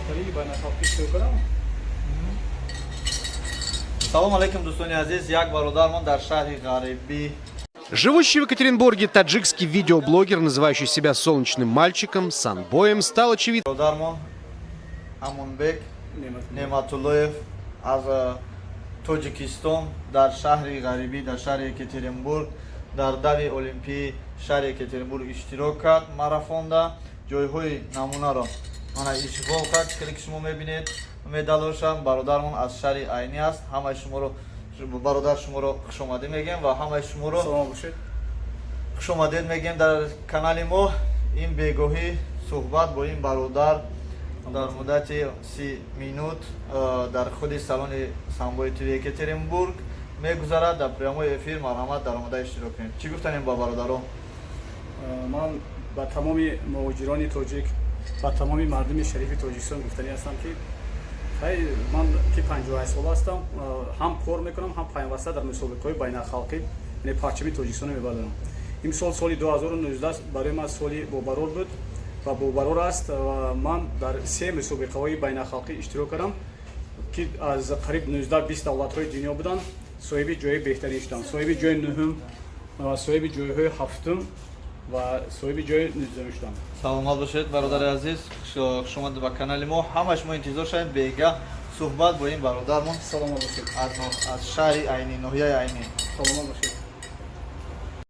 Бартарии байналхалқӣ иштирок кардам. Салом алейкум, дӯстони азиз. Як бародармон дар шаҳри ғарибӣ. Живущий в Екатеринбурге таджикский видеоблогер, называющий себя солнечным мальчиком, Санбоем, стал очевидцем Бародармон Амонбек Неъматуллоев аз Тоҷикистон дар шаҳри ғарибӣ, дар шаҳри Екатеринбург, дар дави олимпии шаҳри Екатеринбург иштирок кард. Марафонда ҷойҳои намунаро мана ишғол кард. Хеле ки шумо мебинед медалошам. Бародармон аз шаҳри Айнӣ аст. Ҳамаи шуморо, бародар, шуморо хушомадед мегӯем ва ҳамаи шуморо Саломат бошед. Хушомадед мегӯем дар канали мо. Ин бегоҳӣ суҳбат бо ин бародар дар муддати 30 минут дар худи салони Самбои ТВ Екатеринбург мегузарад дар прямой эфир. Марҳамат, даромада иштирок кунед. Чӣ гуфтанем ба бародарон? Ман ба тамоми муҳоҷирони тоҷик, ба тамоми мардуми шарифи Тоҷикистон гуфтанӣ ҳастам, ки хай, ман ки 58 сола ҳастам, ҳам кор мекунам, ҳам пайваста дар мусобиқаҳои байналхалқӣ, яъне парчами Тоҷикистонро мебардорам. Имсол, соли 2019, барои ман соли бобарор буд ва бобарор аст ва ман дар се мусобиқаҳои байналхалқӣ иштирок кардам, ки аз қариб 19-20 давлатҳои дунё буданд. Соҳиби ҷои беҳтарин шудам, соҳиби ҷои нуҳум ва соҳиби ҷойҳои ҳафтум ва соҳиби ҷои 19-ум шудам. Саломат бошед, бародари азиз. Хушомадед ба канали мо. Ҳамаи шумо интизор шавед, бега суҳбат бо ин бародармон Саломат бошед. аз шаҳри Айнӣ, ноҳияи Айнӣ. Саломат бошед.